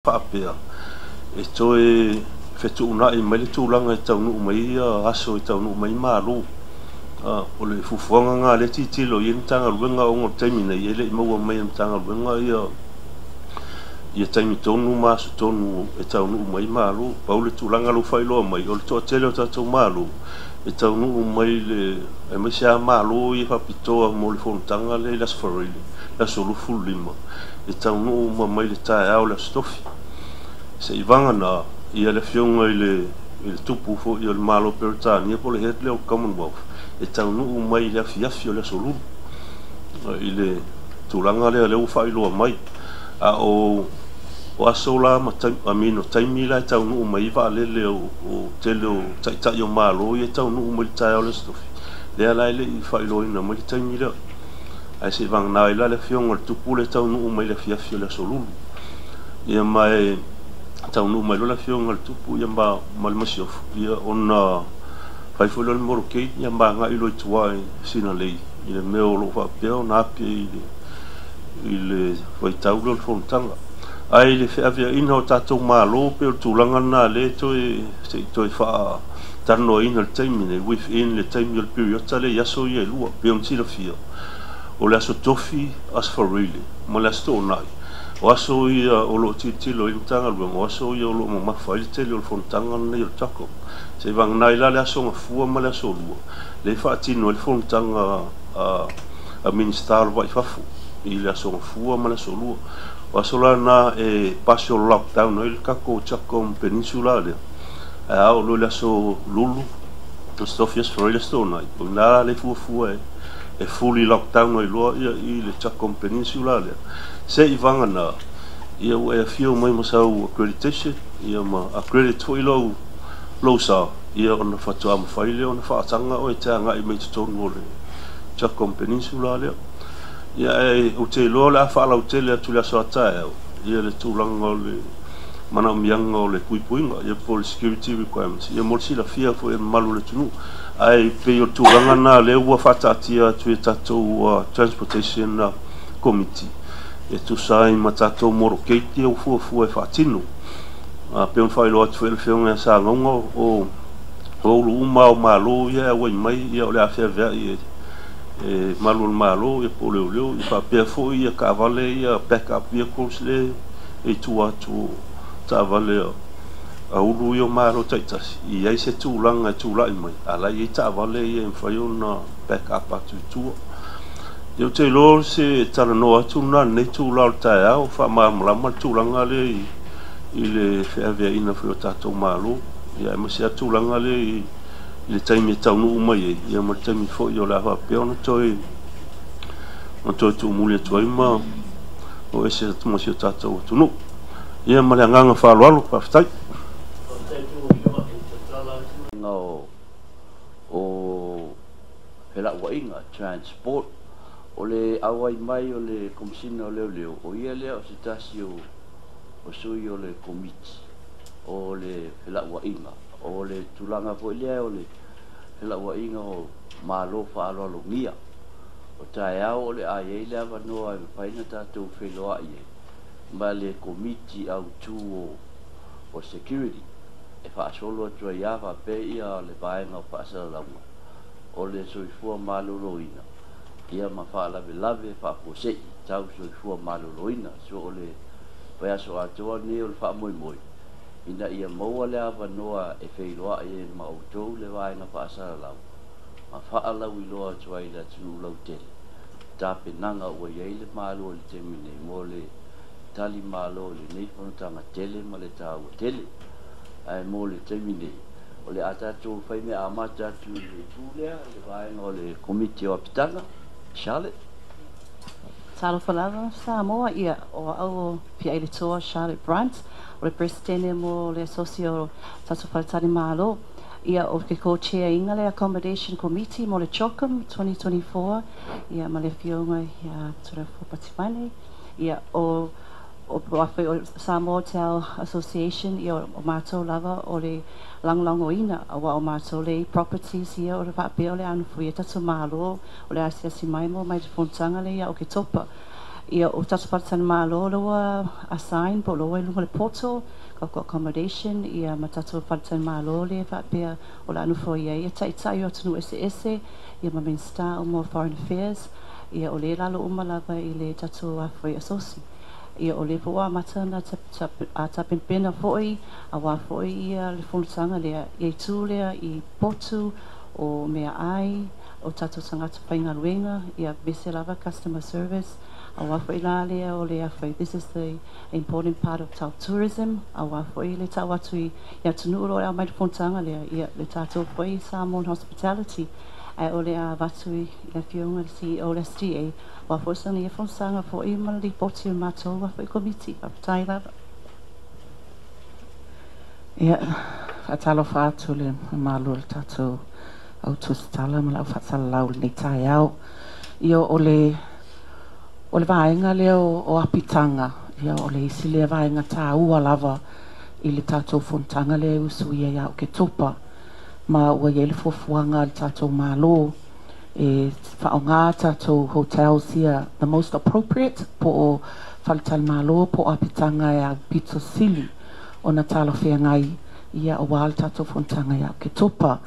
Faapea e toe fetuunai mai le tulaga e taunuu mai ia aso e taunuu mai malo. O le fuafuaga lena lea e tilotilo i ai le Matagaluega, ona o le taimi nei e le i maua mai e le Matagaluega ia taimi tonu ma aso tonu e taunuu mai malo. Pau le tulaga lea ua faailoa mai, o le toatele o tatou malo e taunuu mai le aemaise lava malo ia faapitoa mo le fonotaga lea i le Aso Faraile, le aso 25, e taunuu uma mai le taeao o le Aso Tofi. Seivagana ia le afioga i le tupu foi o le Malo o Peretania po o le head lea o le Commonwealth, e taunuu mai i le afiafi o le Aso Lulu i le tulaga lea ua faailoa mai. A o aso la ma taimi, o taimi la e taunuu mai ai vaalele o tele o taitai o malo ia e taunuu mai le taeao o le Aso Tofi, lea la e le i faailoaina mai le taimi lea. Ae seivagana ai la le afioga i le tupu lea e taunuu mai le afiafi o le Aso Lulu. Ia ma e taunuu mai loa le afioga i le tupu ia ma le masiofo, ia ona fai foi lea o le motorcade ia ma agai loa i tua i Sinalei i le mea o lo o faapea ona api i le vaitau lea o le fonotaga. Ae i le feaveaiina o tatou malo, pei o le tulaga lena lea toe se i toe faatalanoaina le taimi nei within le taimi o le piriota lea i aso ia e lua. Pei ona silafia, o le Aso Tofi, Aso Faraile ma le Aso Toonai, o aso ia o lo o tilotilo i le Matagaluega, o aso ia o lo o mamafa ai le tele o le fonotaga lenei o le CHOGM. Seivagana ai la le Aso Gafua ma le Aso Lua lea e faatino ai le fonotaga a Minisita o le Va i Fafo i le Aso Gafua ma le Aso Lua. O aso la na e partial lockdown ai le tatou CHOGM Peninsula lea. Ae a oo loa i le Aso Lulu, Aso Tofi, Aso Faraile, Aso Toonai, o i ina le fuafua e fully lockdown ai loa ia i le CHOGM Peninsula lea. Seivagana ia ua e afio mai ma sau accreditation ia ma accredit foi lou sa, ia ona faatoa mafai lea ona faataga oe te agai mai totonu o le CHOGM Peninsula lea. Ia ae ou te iloa o le a faalautele atu le aso a taeao ia le tulaga o le manaomiaga o le puipuiga ia po o le security requirements ia mo le silafia foi e mamalu o le atunuu. Ae pei o le tulaga lena lea ua faataatia atu e tatou Transportation Committee e tusa ai ma tatou motorcade ia ua fuafua e faatino. Pei ona faailoa atu foi e le afioga ia Sagauga, o ulu uma o malo ia e auai mai, ia o le a feaveai e malu o le malo ia po o leoleo, ia faapea foi ia taavale ia backup vehicles le e i tua atu o taavale a ulu ia o malo taitasi, i ai se tulaga e tulai mai, a la e i ai taavale ia e mafai ona backup atu i tua. Ia ou te iloa se talanoa atu lena i lenei itula o le taeao, faamalamalama le tulaga lea i le feaveaiina foi o tatou malo, ia aemaise lava tulaga lea i le taimi e taunuu mai ai, ia ma le taimi foi o le a faapea ona toe tuumuli atu ai ma o ese atu ma si o tatou atunuu. Ia ma le agaga faaaloalo, faafetai. O felauaiga, transport, o le auai mai o le Komesina o Leoleo, o ia lea o se tasi o sui o le komiti o le felauaiga, o le tulaga foi lea o le felauaiga o malo faaaloalogia. O taeao o le a i ai le avanoa e mafai ona tatou feiloai ai ma le komiti autu o security e faasolo atu ai lava faapea ia le vaega o faasalalauga o le soifua maloloina ia ma faalavelave faafuasei tau soifua maloloina. So o le vaiaso atoa lenei o le faamoemoe ina ia maua le avanoa e feiloai ai ma outou le vaega faasalalau ma faalauiloa atu ai le atunuu lautele tapenaga ua i ai le malo i le taimi nei mo le tali malo i lenei fonotaga tele ma le taua tele. Ae mo le taimi nei o le a tatou fai mea amata atu i le itu lea, le vaega o le komiti o apitaga. Charlotte. Talofa lava Samoa, ia o au o Fiailetoa Charlotte Brunt, o le presidente mo le Asosi o Tatou Faletali Malo. Ia o ke co-chair le Accommodation Committee mo le CHOGM 2024, ia ma le afioga ia Toleafoa Patimane. Ia o o Samoa Hotel Association, ia o matou lava o le lagolagoina aua o matou le properties ia o le faapea o le a nofoia tatou malo o le asiasi mai mo mai le fonotaga lea ia Oketopa. Ia, o tatou faletalimalo lea ua assign po o lea ua i luga o le portal, tatou accommodation ia ma tatou faletalimalo lea faapea o le a nofoia ai taitai o atunuu eseese ia ma Minisita uma o Foreign Affairs. Ia, o lea e lalo uma lava i le tatou afoi asosi. Ia, o lea foi ua amata ona tapenapena foi auā foi ia le fonotaga lea ia itu lea i potu o meaai o tatou tagata faigaluega ia aemaise lava customer service auā foi la lea o le afoi. This is the important part of our tourism auā foi le tau atu i atunuu o lo o aumai le fonotaga lea ia le tatou foi Samoan hospitality. Ae o le a avatu i le afioga i le CEO o le STA aua foi sana ia fonotaga foi ma le lipoti o le matou foi komiti. Faafetai lava. Ia, faatalofa atu le mamalu o le tatou au tusitala ma lau faasalalau i lenei taeao. Ia, o le vaega lea o apitaga, ia o le isi lea vaega taua lava i le tatou fonotaga lea e usuia ia Oketopa. Ma ua i ai le fuafuaga a le tatou Malo e faaaoga tatou hotels ia the most appropriate po o faletalimalo po o apitaga e aupito sili ona talafeagai ia auā le tatou fonotaga ia Oketopa.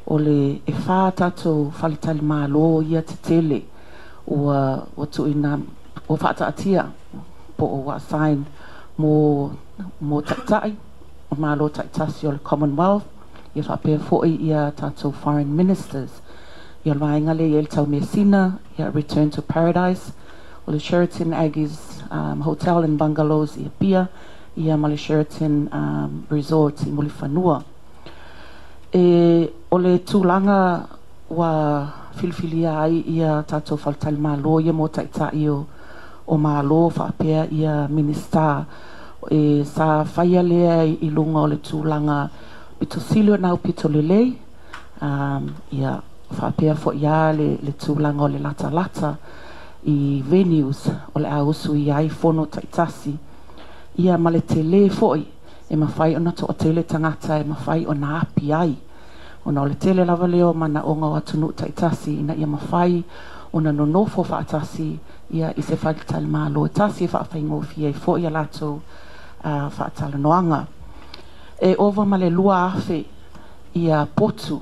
O le e 4 tatou faletalimalo ia tetele ua tuuina ua faataatia po o ua assign mo taitai o Malo taitasi o le Commonwealth ia faapea foi ia tatou foreign ministers. Ia, o le vaega lea i ai le Taumeasina, ia Return to Paradise, o le Sheraton Aggies Hotel and Bungalows i Apia, ia ma le Sheraton Resort i Mulifanua. E o le tulaga ua filifilia ai ia tatou faletalimalo ia mo taitai o Malo faapea ia Minisita e sa faia lea i luga o le tulaga pito sili ona aupito lelei, ia faapea foi ia le tulaga o le latalata i venues o le a usu i ai fono taitasi ia ma le tele foi e mafai ona toatele tagata e mafai ona api ai ona o le tele lava lea o manaoga o atunuu taitasi ina ia mafai ona nonofo faatasi ia i se faletalimalo e tasi e faafaigofie ai foi a latou faatalanoaga. E ova ma le 2,000 ia potu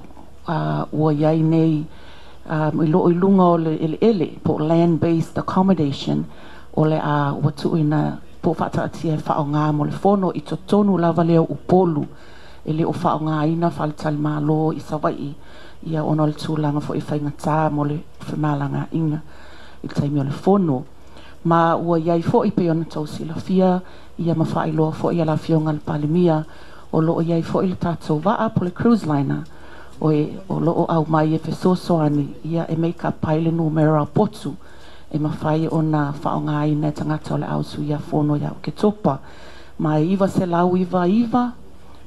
ua i ai nei i loo i luga o le eleele po o land based accommodation o le a ua tuuina po o faataatia e faaaoga mo le fono i totonu lava lea o Upolu. E le o faaaogaina faletalimalo i Savaii ia ona o le tulaga foi faigata mo le femalagaaiga i le taimi o le fono. Ma ua i ai foi pei ona tou silafia ia ma faailoa foi a le afioga i le Palemia o loo i ai foi le tatou vaa po le cruise liner o loo aumai e fesoasoani ia e make up ai le numera o potu e mafai ona faaaogaina e tagata o le ausuia fono ia Oketopa. Ma e 999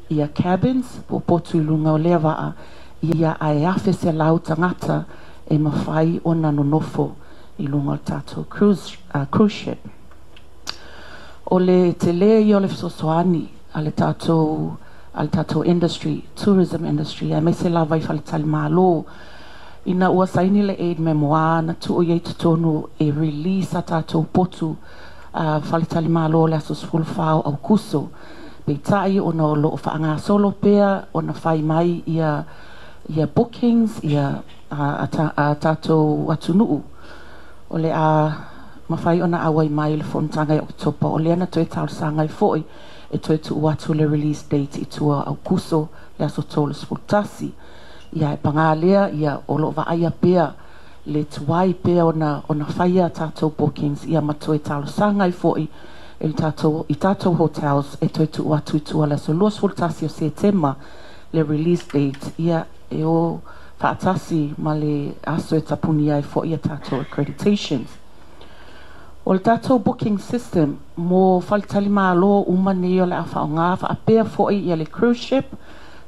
ia cabins po o potu i luga o lea vaa ia ae 1,100 tagata e mafai ona nonofo i luga o le tatou cruise ship. O le tele ia o le fesoasoani a le tatou industry, tourism industry, aemaise lava i faletalimalo ina ua saini le aid memoir na tuu i ai totonu e release a tatou potu faletalimalo le aso 14 o Aukuso. Peitai ona o loo faagasolo pea ona fai mai ia bookings ia a tatou atunuu o le a mafai ona auai mai le fonotaga i Oketopa, o lea na toe talosaga ai foi e toe tuu atu le release date i tua o Aukuso le aso 31. Ia e paga lea ia o loo vaaia pea le tuai pea ona faia tatou bookings ia ma toe talosaga ai foi i le tatou i tatou hotels e toe tuu atu i tua le aso 21 o Setema le release date ia e o faatasi ma le aso e tapuni ai foi ia tatou accreditations. O le tatou booking system mo faletalimalo uma nei o le a faaaoga faapea foi ia le cruise ship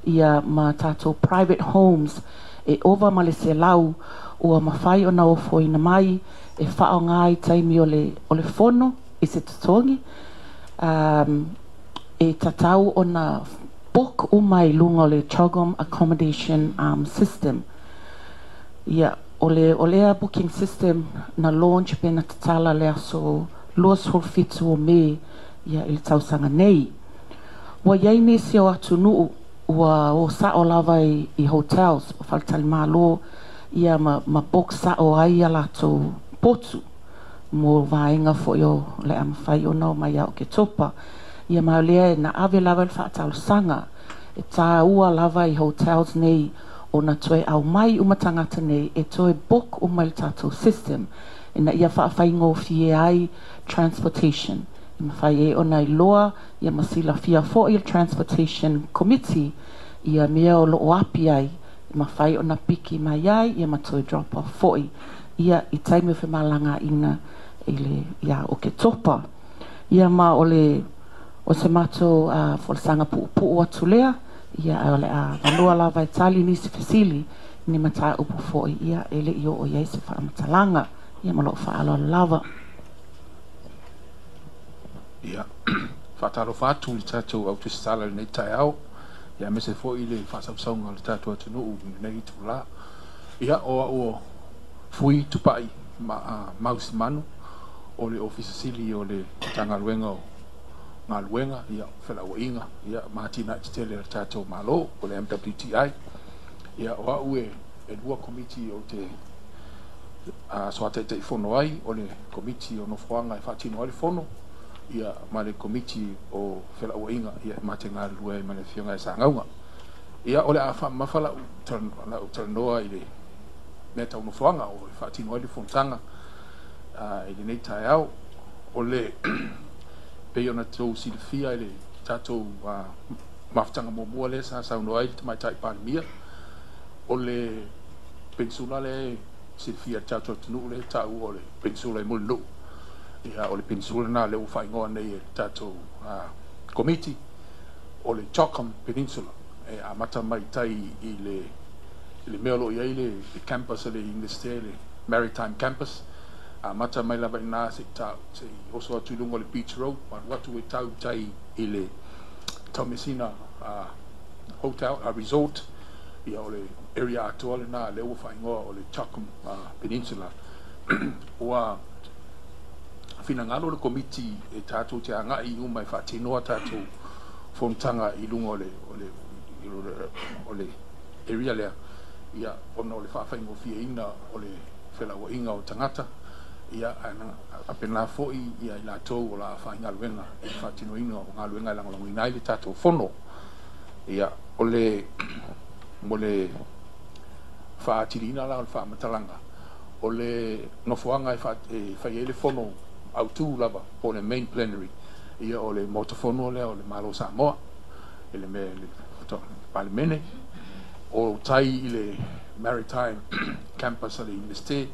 ia ma tatou private homes e ova ma le 100 ua mafai ona ofoina mai e faaaoga i taimi o le fono i se totogi e tatau ona book uma i luga o le CHOGM accommodation system. Ia, o lea booking system na launch pe na tatala le aso 27 o Me ia i le tausaga nei. Ua iai nisi o atunuu ua o sao lava i hotels o faletalimalo ia ma book sao ai ia latou potu mo vaega foi o le a mafai ona omai ia Oketopa. Ia ma o lea na ave lava le faatalosaga e tāua lava i hotels nei ona toe aumai uma tagata nei e toe book uma i le tatou system ina ia faafaigofie ai transportation. E mafai ai ona iloa ia ma silafia foi le Transportation Committee ia mea o loo api ai e mafai ona piki mai ai ia ma toe drop off foi ia i taimi o femalagaaiga i le ia Oketopa. Ia ma o le o se matou folasaga puupuu atu lea ia ae o le a avanoa lava e tali nisi fesili ni mataupu foi ia e le i oo i ai se faamatalaga. Ia ma lou faaaloalo lava. Ia, faatalofa atu i le tatou au tusitala i lenei taeao, ia aemaise foi le faasausauga o le tatou atunuu i lenei itulā. Ia, o au o Fui Tupai Mausimanu, o le Ofisa Sili o le Matagaluega o Galuega, ia, Felauaiga, ia, ma Atinae Tetele a le tatou Malo, o le MWTI. Ia, o au e lua komiti ou te soa Taitaifono ai, o le Komiti o Nofoaga e faatino ai le Fono, ia, ma le Komiti o Felauaiga, ia, e ma te galulue ai ma le Afioga ia Sagauga. Ia, o le a faamamafa lau talanoa i le mea tau nofoaga o e faatino ai le fonotaga i lenei taeao. O le pei ona outou silafia i le tatou mafutaga muamua lea sa saunoa ai le Tamaitai Palemia, o le peninsula lea e silafia e le tatou atunuu lea e taua o le peninsula i Mulinuu. Ia, o le peninsula lena lea ua faaigoa nei e le tatou komiti o le Chocom Peninsula, e amata mai tai i le mea o lo o i ai le campus a le Iunivesite, le Maritime Campus, amata mai lava i ina se'i oso atu i luga o le Beach Road, ma alu atu e tau i tai i le Taumeasina Hotel Resort. Ia, o le area atoa lena lea ua faaigoa o le Chocom Peninsula. Ua finagalo le komiti e tatou te agai uma e faatinoa tatou fonotaga i luga o le area lea, ia, ona o le faafaigofieina o le felauaiga o tagata, ia, faapena foi ia i latou o le a faigaluega i le faatinoina o galuega e lagolagoina ai le tatou fono. Ia, o le mo le faaatiliina la o le faamatalaga, o le nofoaga e fai ai le fono autū lava po o le main plenary, ia, o le Maota Fono lea o le Malo o Samoa, i le mea le Palemene, o tai i le Maritime Campus a le Iunivesite.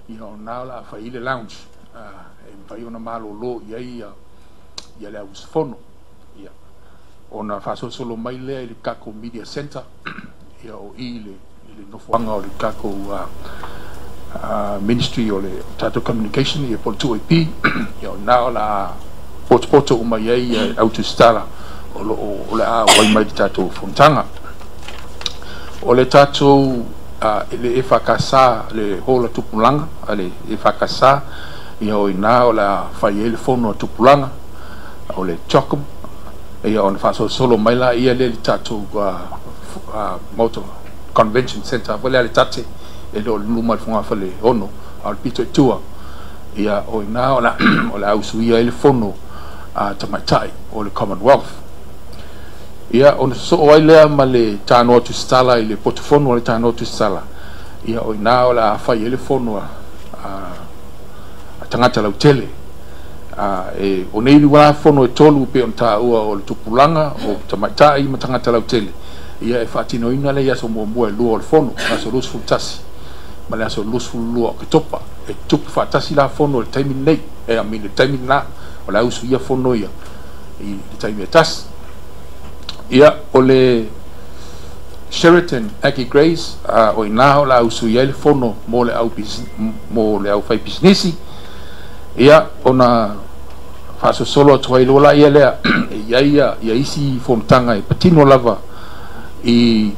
Ia, o na o le a fai ai le lounge e mafai ona malolo i ai ia le au usufono. Ia, ona faasolosolo mai lea i le tatou media center, ia, o i le nofoaga o le tatou Ministry o le tatou Communication, ia, po o le 2AP. Ia, o lena o le a potopoto uma i ai ia au tusitala o lo o o le a auai mai le tatou fonotaga. O le tatou le EFKS, le hall a Tupulaga a le EFKS, ia, o ina o le a fai ai le fono a Tupulaga o le CHOGM. Ia, ona faasolosolo mai la ia lea i le tatou Motor Convention Center foi lea le tate e le o le luma i le fogafale 6 a o le pito i tua. Ia, o ina o le a usuia ai le fono a tamaitai o le Commonwealth. Ia, ona sosoo ai lea ma le tanoa tusitala i le potufono o le tanoa tusitala. Ia, o ina o le a fai ai le fono a tagata lautele. E o nei lua fono e tolu pei ona taua, o le tupulaga, o tamaitai ma tagata lautele, ia, e faatinoina le aso muamua e lua o le fono, aso 21 ma le aso 22 o Oketopa. E tupu faatasi la fono i le taimi lenei e a le taimi lena o le a usuia fono ia i le taimi e tasi. Ia, o le Sheraton Aggie Grace, o ina o le a usuia ai le fono mo le au faipisinisi. Ia, ona faasosolo atu ai loa la ia lea e i ai ia isi fonotaga e patino lava i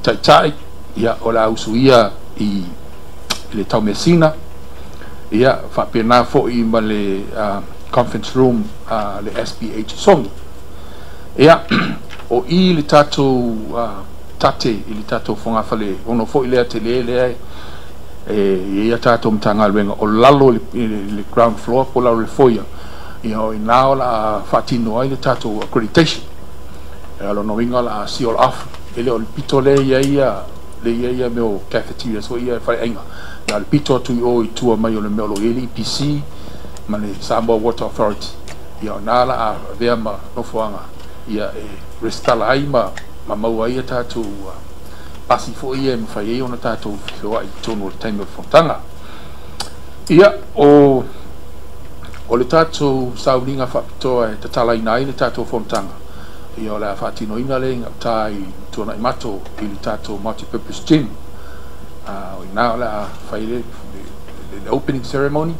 taitai. Ia, o le a usuia i le Taumeasina. Ia faapena fo'i ma le conference room le SPH Sogi. Ia o i le tatou tate i le tatou fogafale ono fo'i lea telē lea e ia tatou Matagaluega o lalo i le ground floor po lalo le foyer. Ia o iná o le a faatino ai le tatou accreditation. E lona uiga o le a seal off, e le o le pito lea ia ia le ia ia mea o cafeteria so ia faleaiga ia le pito atu i o i tua mai o le mea o lo o i ai le EPC ma le Samoa Water Authority. Ia o na la a avea ma nofoaga ia e resitala ai ma maua ai tatou pasi fo'i ia e mafai ai ona tatou feoa'i i totonu o le taimi o le fonotaga. Ia o le tatou sauliga faapitoa e tatalaina ai le tatou fonotaga, ia o le a faatinoina le gauta i Tuanai Mato i le tatou multipurpose gym. O ina o le a fai le opening ceremony.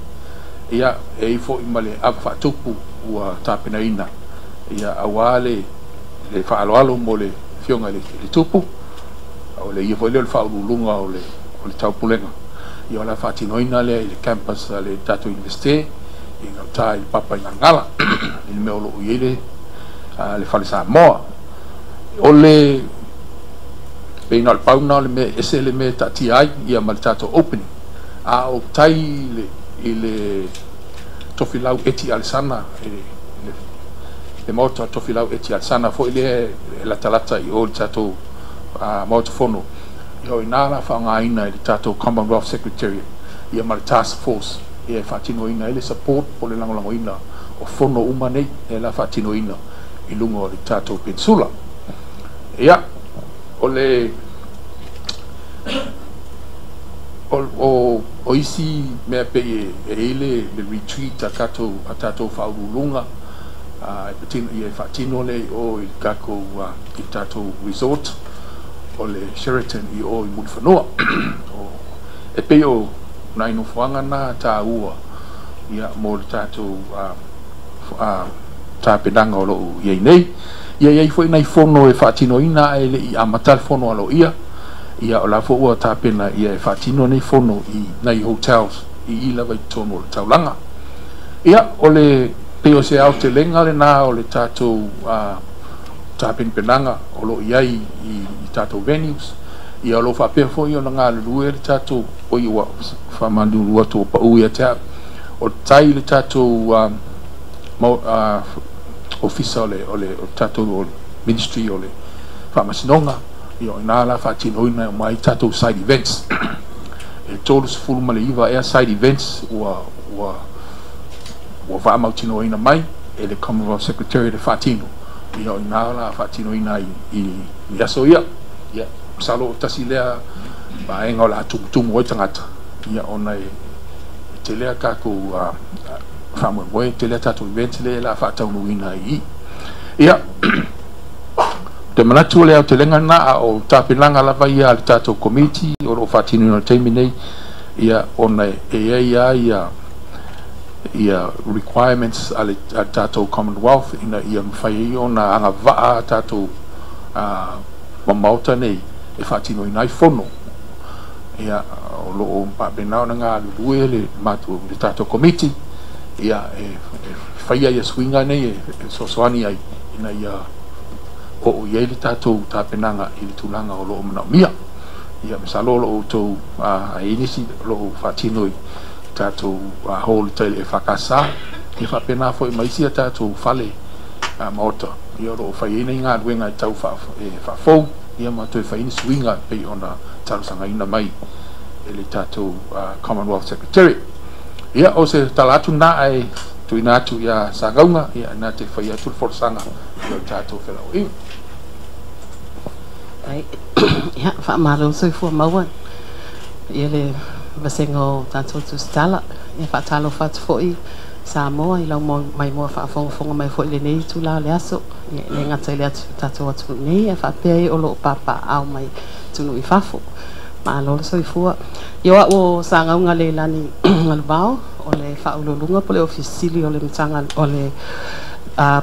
Ia e i fo'i ma le ava faatupu ua tapenaina ia auā le faaaloalo mo le afioga i le tupu o le ia foi lea o le faauluuluga o le taupulega. Ia o le a faatinoina lea i le campus a le tatou Universite i gauta i le papa i Galagala i le mea o loo i ai le fale Samoa. O le peina o le pauna o le mea ese le mea taatia ai ia ma le tatou opening, a o tai i le Tofilau Eti Alesana i le maota Tofilau Eti Alesana foi lea e latalata i o le tatou maota fono. Ia o ina la faaaogaina i le tatou Commonwealth Secretariat ia ma le task force ia e faatinoina ai le support po le lagolagoina o fono uma nei e la faatinoina i luga o le tatou peninsula. Ia o le o isi mea pei e i le retreat a tatou faauluuluga e patino ia e faatino le o i tatou i tatou resort o le Sheraton i o i Mulifanua. O e pei o nai nofoaga na taua ia mo le tatou tapenaga o loo iai nei. Ia iai foi nai fono e faatinoina ae le i amata le fono aloia. Ia o la foi ua tapena ia e faatino nei fono i nai hotels i lava i totonu o le taulaga. Ia o le pei o se aotelega lena o le tatou tapenapenaga o loo i ai i tatou venues. Ia o lo faapea foi ona galulue le tatou oi ua faamalulu atu o pau ia te au o tai le tatou ofisa o le tatou o le ministry o le faamasinoga. Ia o ina la faatinoina mai tatou side events e 39 ea side events ua faamautinoina mai e le Commonwealth Secretariat e faatino. Ia o ina la faatinoina i aso ia. Ia masalo o tasi lea vaega o le a tumutumu ai tagata ia ona e tele a tatou faamoemoe tele a tatou event le la faataunuuina i ia te manatu o le aotelega lena a o tapenaga lava ia a le tatou komiti o loo faatinoina i le taimi nei. Ia ona e iai a ia requirements a le tatou Commonwealth ina ia mafai ai ona agavaa tatou ma maota nei e faatinoina ai fono. Ia o loo faapena ona galulue le matou le tatou komiti ia e faia ia suiga nei e fesoasoani ai ina ia oo i ai le tatou tapenaga i le tulaga o loo manaomia. Ia masalo o loo outou ai nisi o loo faatino i tatou hall tai le EFKS. Ia faapena foi ma isi a tatou fale maota ia o loo fai ai nei galuega e tau faafou ia ma toe fai ni suiga pei ona talosagaina mai e le tatou Commonwealth Secretariat. Ia o se tala atu na ae tuuina atu ia Sagauga ia na te fai atu le folasaga i o tatou felauaiga. Ai, ia, faamalo soifua maua. Ia le vasega o tatou tusitala. Ia faatalofa atu foi Samoa i lau mai moa faafogafoga mai foi lenei itulā o le aso. Ia le gata i le atu tatou atunuu nei, ae faapea ai o loo papaao mai atunuu i fafo. Malo le soifua. Ia o a'u o Sagauga Leilani Galuvao, o le faauluuluga po le ofisi sili o le Mataga o le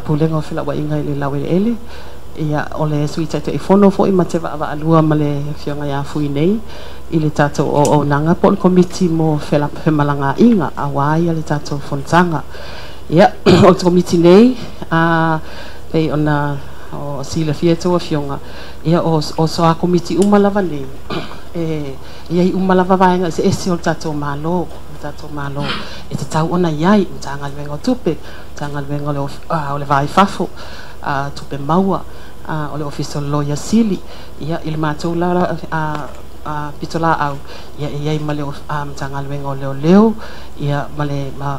Pulega o Felauaiga i le Laueleele. Ia, o le Sui Taitaifono foi ma te vaavaalua ma le Afioga ia Fui nei i le tatou auaunaga po o le Komiti mo Femalagaaiga auā ia le tatou fonotaga. Ia, o le Komiti nei, pei ona o silafia e tou afioga, ia o soa Komiti uma lava nei, e i ai uma lava vaega eseese o le tatou Malo, le tatou Malo e tatau ona i ai, Matagaluega o Tupe, Matagaluega o le Va i Fafo, Tupe Maua, o le Ofisa o le Loia Sili. Ia, i le matou la pitolaau, ia e i ai ma le Matagaluega o Leoleo, ia ma le ma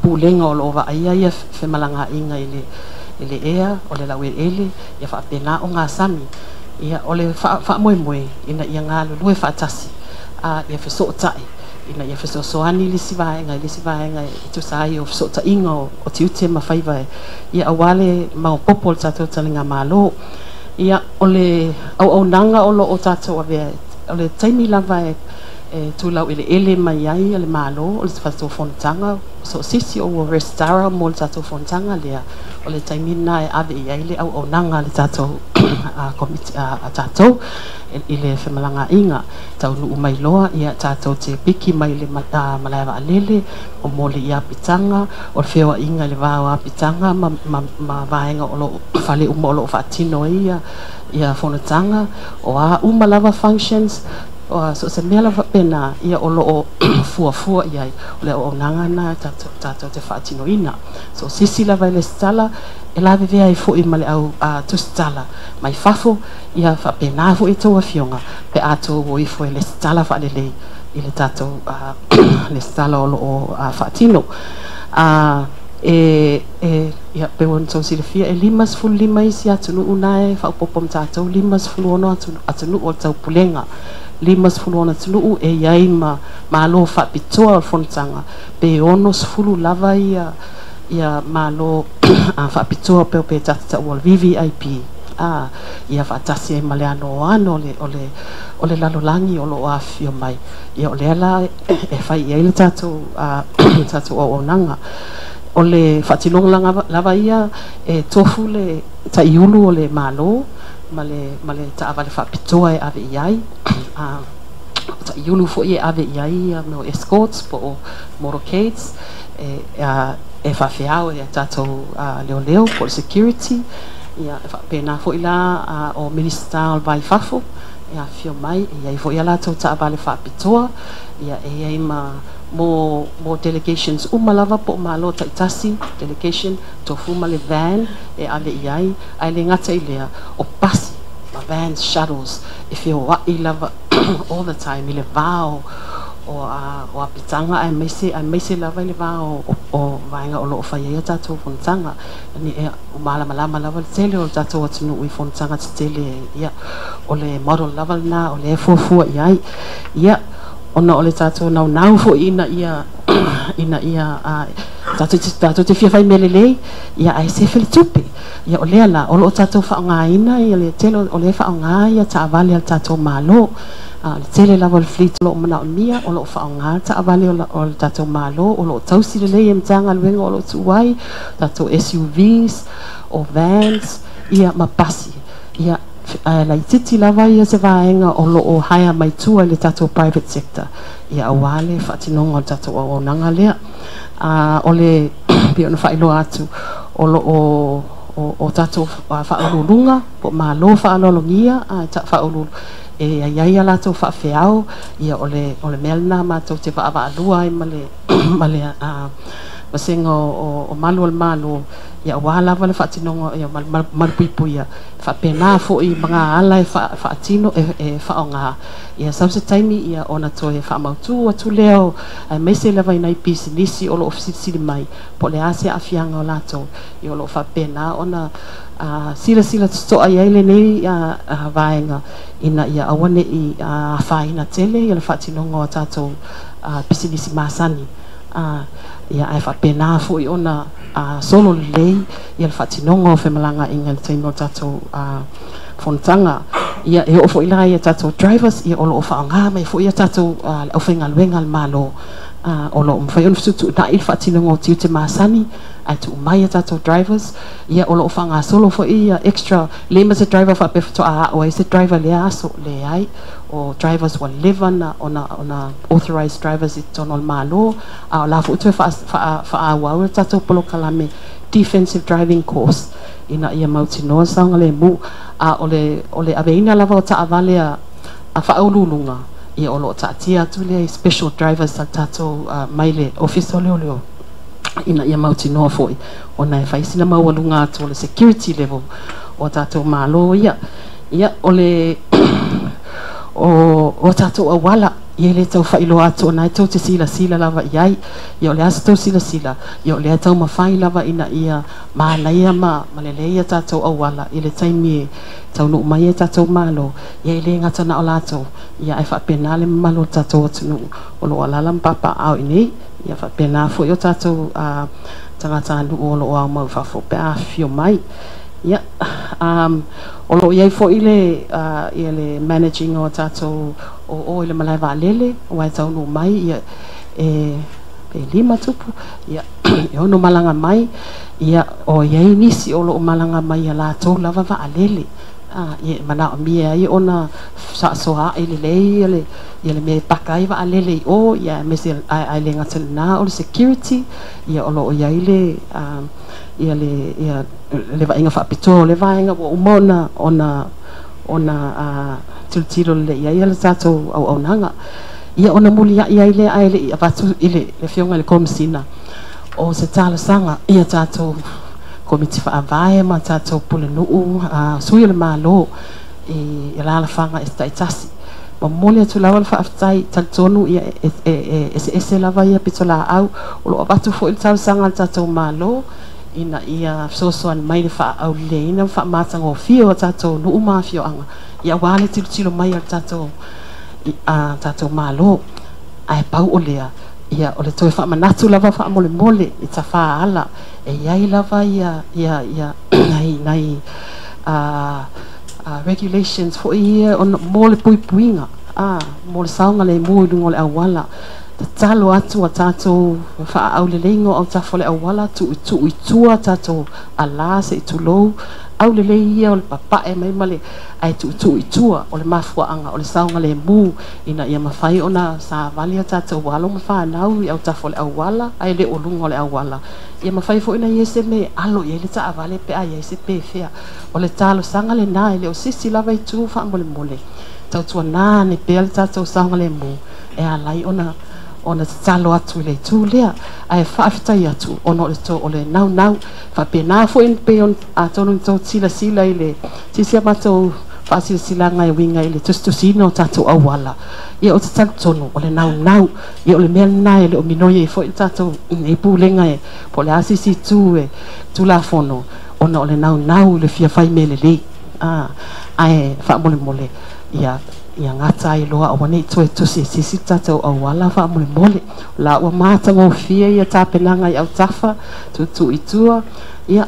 pulega o loo vaaia ia femalagaaiga i le ea, o le laueleele, ia faapena o gasami. Ia, o le faamoemoe ina ia galulue faatasi, ia fesootai ina ia fesoasoani le isi vaega i le isi vaega e tusa ai o fesootaiga o tiute ma faiva, ia auā le maopoopo o le tatou taligamalo. Ia, o le auaunaga o loo tatou avea, o le taimi lava e tulau eleele mai ai le Malo o le tatou fonotaga, so sisi o ua resitala mo le tatou fonotaga lea, o le taimi lena e ave i ai le auaunaga a le tatou komiti a tatou i le femalagaaiga. Taunuu mai loa, ia tatou te piki mai le malae vaalele, o mo le apitaga o le feoaiga i le va o apitaga ma vaega o loo fale uma o loo faatino ai ia fonotaga o a uma lava functions o so se mea lava pena, ia o loo fuafua i ai o le auaunaga na tatou te faatinoina. So sisi lava i le resitala e lavevea ai foi ma le au tusitala mai fafo. Ia faapena foi tou afioga pe a tou o ifo e resitala faalelei i le tatou resitala o loo faatino. E ia pe ona tou silafia, e 55 isi atunuu na e faaopoopo ma tatou, 56 atunuu o le taupulega, 56 atunuu e i ai ma malo faapitoa o le fonotaga, pe 60 lava ia malo faapitoa pe tatou taua o le VVIP, ia faatasi ai ma le anoano o le lalolagi o loo afifio mai. Ia, o lea la e fai i ai le tatou auaunaga. O le faatinoga lava ia, e tofu le taiulu o le Malo ma le taavale faapitoa e ave i ai, taiulu foi e ave i ai ia mo escorts po o motorcades e faafeao e tatou leoleo po o le security. Ia, e faapena foi la o Minisita o le Va i Fafo e afifio mai, e i ai foi a latou taavale faapitoa. Ia, e i ai ma mo delegations uma lava po o malo taitasi delegation, tofu ma le van e ave i ai. Ae le gata i lea, o pasi ma vans, shuttles e feoai lava all the time i le va o apitaga, aemaise lava i le va o vaega o loo fai ai a tatou fonotaga. E o malamalama lava le tele o le tatou atunuu i fonotaga tetele. Ia, o le model lava lena o lea e fuafua i ai. Ia, ona o le tatou naunau foi ina ia tatou te fia fai mea lelei, ia ae sefe le tupe. Ia, o lea la o loo tatou faaaogaina ia le tele o lea faaaoga ia taavale a le tatou Malo. Le tele lava o le fleet o loo manaomia, o loo faaaoga taavale o le tatou Malo o loo tausi lelei e Matagaluega o loo tuu ai tatou SUVs o vans, ia ma pasi. Ia, laititi lava ia se vaega o loo hire mai tua i le tatou private sector, ia auā le faatinoga o le tatou auaunaga lea. O le pei ona faailoa atu, o loo o tatou faauluuluga po o malo faaaloalogia faauluulu e ai a latou faafeao. Ia, o le mea lena matou te vaavaalua ai ma le vasega o malu o le Malo, ia auā lava le faatinoga ia malupuipuia faapena foi ma ga ala e faatino e faaaoga. Ia sau se taimi, ia ona toe faamautū atu lea, aemaise lava i nai pisinisi o loo fesilisili mai po o le a se aafiaga o latou. Ia, o loo faapena ona silasila totoa i ai lenei vaega ina ia aua nei afaina tele ia le faatinoga o tatou pisinisi masani, ia ae faapena foi ona solo lelei ia le faatinoga o femalagaaiga i le taimi o tatou fonotaga. Ia, e oo foi la ia tatou drivers, ia o loo faaaoga mai foi ia tatou le aufaigaluega a le Malo. O lo'o mafai ona fetu'utu'una'i le fa'atinoga o tiute masani ae tu'u mai a tatou drivers. Ia o lo'o fa'agasolo fo'i ia extra le ma se driver fa'apea fa'ato'a a'o ai se driver lea aso leai o drivers ua leva na ona authorized drivers i totonu o le Mālō a o la fo'i toe fa'aauau le tatou polokalame defensive driving course ina ia mautinoa saogalemu a o le aveina lava o ta'avale a fa'auluuluga. Ia o lo'o ta'atia atu lea i special drivers a tatou mai le ofisa o leoleo ina ia mautinoa fo'i ona e fai sina maualuga atu o le security level o tatou malo. Ia o le o tatou auala ia le tau faailoa atu ona e tou te silasila lava i ai. Ia o le asa tou silasila ia o lea taumafai lava ina ia manaia ma lelei ia tatou auala i le taimi e taunuu mai e tatou malo. Ia e lē gata na o latou ia ae faapena le mamalu o le tatou atunuu o loo alala ma papaao i nei ia faapena foi o tatou tagatanuu o loo aumau i fafo pe afifio mai. Ia o loo iai foi le ia le managing o tatou o i le malae vaalele ua e taunuu mai ia e 5 tupu ia e 6 malaga mai. Ia o iai nisi o loo malaga mai ia latou lava vaalele ia manaomia ai ona fa'asoa'i lelei ia le mea e paka ai vaalele i o ia aemaise ae le gata lena o le security. Ia o loo iai le ia le ia le vaaiga faapitoa o le vaega ua uma ona tilotilo lelei ai le tatou auaunaga. Ia ona mulia'i ai lea ae le'i avatu i le afioga i le Komisina o se talosaga ia tatou komiti fa'avae ma tatou pulenu'u sui o le Mālō i alalafaga e ta'itasi momoli atu lava le fa'afetai talitonu ia e eseese lava ia pitolā'au o lo'o avatu fo'i le talosaga a le tatou Mālō ina ia fesoasoani mai le fa'aauleleiina ma fa'amatagofie o tatou nu'u ma afio'aga ia auā le tilotilo mai a le tatou Mālō ae pau o lea ia o le toe fa'amanatu lava fa'amolemole i tafā ala e iai lava ia nai regulations fo'i ia ona mo le puipuiga mo le saogalemu i luga o le auala. Tatalo atu a tatou fa'aaulelei o autafa o le auala tu'utu'u i tua tatou alā se'i tulou aulelei ia o le papa'e mai ma le ae tu'utu'u i tua o le mafua'aga o le saogalemu ina ia mafai ona savali a tatou alo ma fanau i autafa o le auala ae le o luga o le auala ia mafai fo'i na ia se me alo i ai le ta'avale pe a iai se pefea. O le talosaga lenā e le o sisi lava i tu fa'amolemole tautuanā ane pea le tatou saogalemu e alai ona tatalo atu i le itu lea ae fa'afetai atu ona o le to o le naunau fa'apena fo'i pei ona atonu ni tou silasila i le sisi a matou fa'asilasilaga e uiga i le tusitusiina o tatou auala. Ia o te talitonu o le naunau ia o le mea lenā e le o minoi ai fo'i le tatou nei pulega e po o le a sisi itu e tulafono ona o le naunau i le fia fai me lelei ae fa'amolemole ia gata ai loa aua nei toe tusi e sisi tatou auala fa'amolemole la ua matagofie ia tapenaga i autafa tu'utu'u i tua. Ia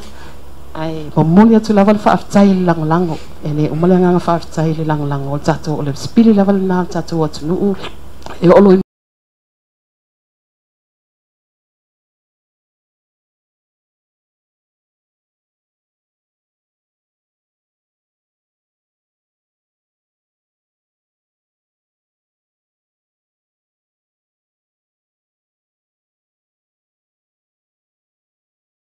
ae momoli atu lava le fa'afetai i le lagolago e lē uma le agaga fa'afetai i le lagolago o le tatou o le sipili lava lenā o le tatou atunu'u e oo.